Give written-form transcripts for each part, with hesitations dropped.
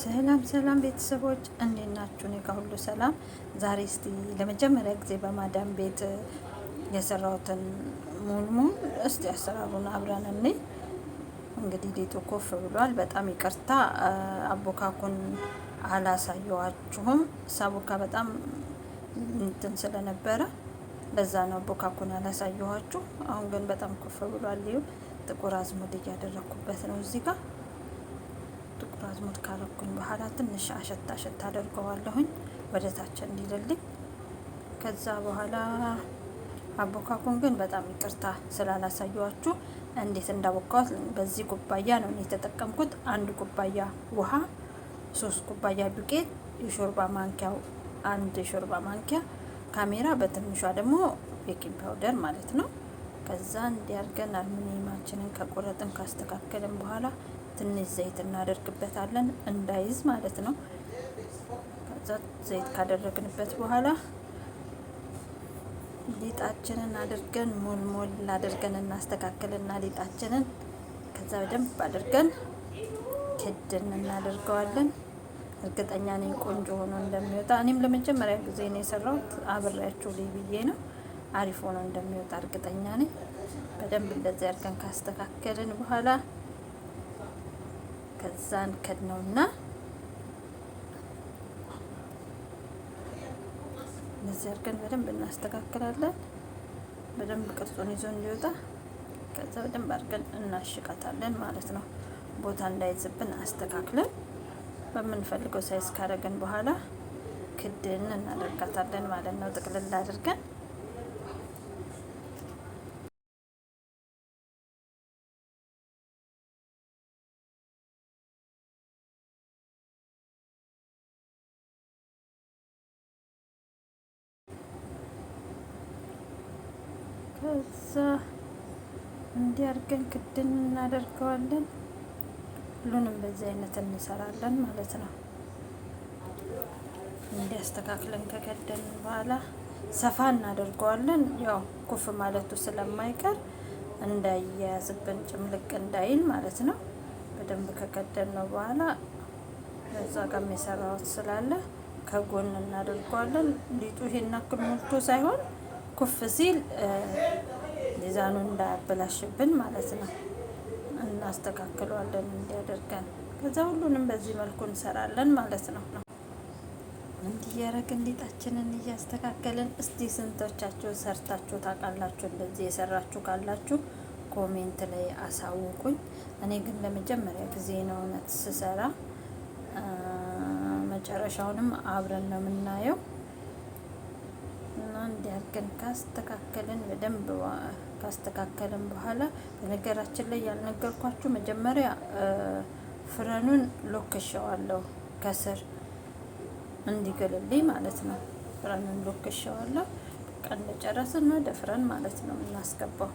ሰላም ሰላም ቤተሰቦች እንዴት ናችሁ? እኔ ጋር ሁሉ ሰላም። ዛሬ እስቲ ለመጀመሪያ ጊዜ በማዳም ቤት የሰራሁትን ሙልሙል እስቲ አሰራሩን አብረን እኔ እንግዲህ ሊጡ ኮፍ ብሏል። በጣም ይቅርታ አቦካኩን አላሳየዋችሁም። ሳቦካ በጣም እንትን ስለነበረ ለዛ ነው አቦካኩን ያላሳየኋችሁ። አሁን ግን በጣም ኮፍ ብሏል። ይኸው ጥቁር አዝሙድ እያደረኩበት ነው እዚህ ጋር ጥቁር አዝሙድ ካረኩኝ በኋላ ትንሽ አሸት አሸት አደርገዋለሁኝ ወደ ታች እንዲልልኝ። ከዛ በኋላ አቦካኩን ግን በጣም ይቅርታ ስላላሳየኋችሁ እንዴት እንዳቦካሁት በዚህ ኩባያ ነው እኔ የተጠቀምኩት። አንድ ኩባያ ውሃ፣ 3 ኩባያ ዱቄት፣ የሾርባ ማንኪያው አንድ የሾርባ ማንኪያ ካሜራ፣ በትንሿ ደግሞ baking powder ማለት ነው። ከዛ እንዲያርገን አልሙኒየማችንን ከቆረጥን ካስተካከልን በኋላ ትንሽ ዘይት እናደርግበታለን እንዳይዝ ማለት ነው። ከዛ ዘይት ካደረግንበት በኋላ ሊጣችንን አድርገን ሞል ሞል አድርገን እናስተካክልና ሊጣችንን ከዛ በደንብ አድርገን ክድን እናደርገዋለን። እርግጠኛ ነኝ ቆንጆ ሆኖ እንደሚወጣ። እኔም ለመጀመሪያ ጊዜ ነው የሰራሁት፣ አብሬያችሁ ልይ ብዬ ነው። አሪፍ ሆኖ እንደሚወጣ እርግጠኛ ነኝ። በደንብ እንደዚህ አድርገን ካስተካከልን በኋላ ከዛን ከድነውና እንደዚህ አድርገን በደንብ እናስተካክላለን። በደንብ ቅርጹን ይዞ እንዲወጣ ከዛ በደንብ አድርገን እናሽቃታለን ማለት ነው። ቦታ እንዳይዝብን አስተካክለን በምንፈልገው size ካደረግን በኋላ ክድን እናደርጋታለን ማለት ነው። ጥቅልል አድርገን ከዛ እንዲህ አድርገን ክድን እናደርገዋለን። ሁሉንም በዚህ አይነት እንሰራለን ማለት ነው። እንዲያስተካክለን ከከደን በኋላ ሰፋ እናደርገዋለን። ያው ኩፍ ማለቱ ስለማይቀር እንዳያያዝብን ጭምልቅ እንዳይል ማለት ነው። በደንብ ከከደን ነው በኋላ እዛ ጋር የሰራሁት ስላለ ከጎን እናደርገዋለን። ሊጡ ይሄን ያክል ሞልቶ ሳይሆን ኩፍ ሲል ሚዛኑ እንዳያበላሽብን ማለት ነው። እናስተካክለዋለን እንዲያደርገን። ከዛ ሁሉንም በዚህ መልኩ እንሰራለን ማለት ነው። እንዲያረግን ሊጣችንን እያስተካከልን እስቲ ስንቶቻችሁ ሰርታችሁ ታውቃላችሁ? እንደዚህ የሰራችሁ ካላችሁ comment ላይ አሳውቁኝ። እኔ ግን ለመጀመሪያ ጊዜ ነው እውነት ስሰራ። መጨረሻውንም አብረን ነው የምናየው። እና እንዲያርገን ካስተካከልን በደንብ ካስተካከልን በኋላ በነገራችን ላይ ያልነገርኳችሁ መጀመሪያ ፍረኑን ሎክሸዋለሁ ከስር እንዲገልልኝ ማለት ነው። ፍረኑን ሎክሸዋለሁ። በቃ እንደጨረስን ወደ ፍረን ማለት ነው የምናስገባው።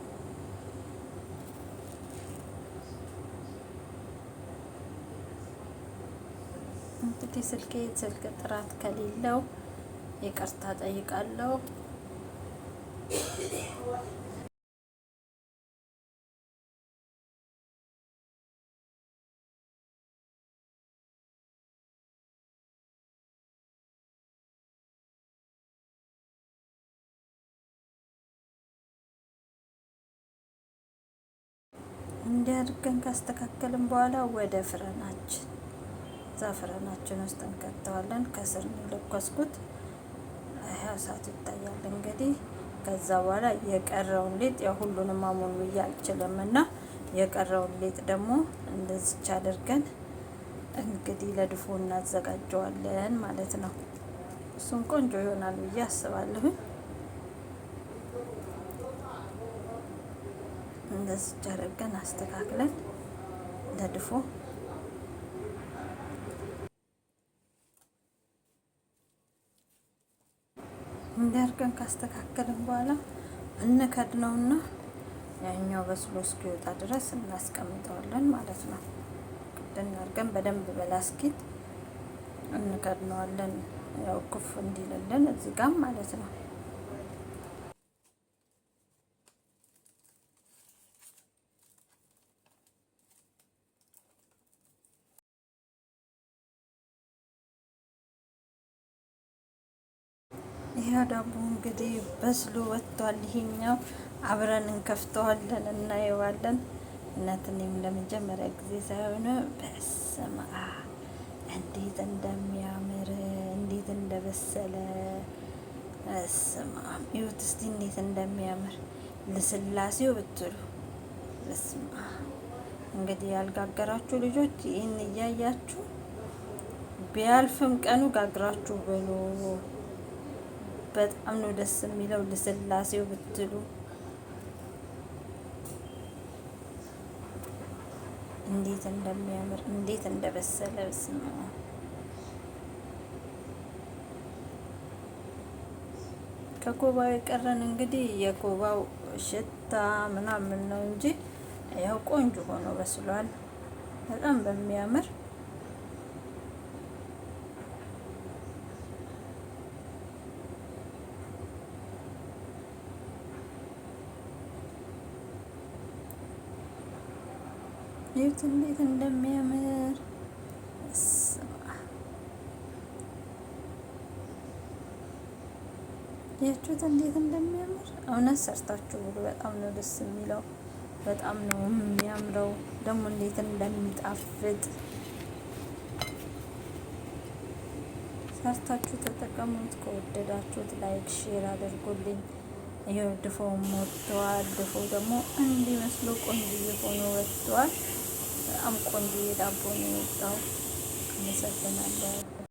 እንግዲህ ስልኬ ስልክ ጥራት ከሌለው ይቅርታ ጠይቃለሁ። እንዲያድርገን ካስተካከልን በኋላ ወደ ፍረናችን እዛ ፍረናችን ውስጥ እንከተዋለን። ከስር ነው የለኮስኩት። እሳቱ ይታያል እንግዲህ። ከዛ በኋላ የቀረውን ሊጥ ያው ሁሉንም አሞን ብዬ አልችልም እና የቀረውን ሊጥ ደግሞ እንደዚች አድርገን እንግዲህ ለድፎ እናዘጋጀዋለን ማለት ነው። እሱም ቆንጆ ይሆናል ብዬ አስባለሁኝ። እንደዚች አድርገን አስተካክለን ለድፎ እንዲያርገን ካስተካከልን በኋላ እንከድነውና ያኛው በስሎ እስኪወጣ ድረስ እናስቀምጠዋለን ማለት ነው። ክድን አድርገን በደንብ በላስኪት እንከድነዋለን። ያው ኩፍ እንዲልልን እዚህ ጋም ማለት ነው። ይህ ዳቦ እንግዲህ በስሎ ወጥቷል። ይሄኛው አብረን እንከፍተዋለን እናየዋለን። እውነት እኔም ለመጀመሪያ ጊዜ ሳይሆን በስመ አብ እንዴት እንደሚያምር እንዴት እንደበሰለ በስመ አብ ይሁት እስቲ እንዴት እንደሚያምር ልስላሴው ብትሉ በስመ አብ። እንግዲህ ያልጋገራችሁ ልጆች ይህን እያያችሁ ቢያልፍም ቀኑ ጋግራችሁ ብሉ። በጣም ነው ደስ የሚለው ልስላሴው ብትሉ እንዴት እንደሚያምር እንዴት እንደበሰለ በስመ አብ። ከኮባው የቀረን እንግዲህ የኮባው ሽታ ምናምን ነው እንጂ ያው ቆንጆ ሆኖ በስሏል። በጣም በሚያምር ይሁት እንዴት እንደሚያምር ያችሁት እንዴት እንደሚያምር እውነት ሰርታችሁ ብሉ። በጣም ነው ደስ የሚለው። በጣም ነው የሚያምረው። ደግሞ እንዴት እንደሚጣፍጥ ሰርታችሁ ተጠቀሙት። ከወደዳችሁት like፣ share አድርጉልኝ። ይኸው ድፎውም ወጥቷል። ድፎው ደግሞ እንዲመስሎ ቆንጆ ሆኖ ወጥቷል። በጣም ቆንጆ ዳቦ ነው የወጣው። አመሰግናለሁ።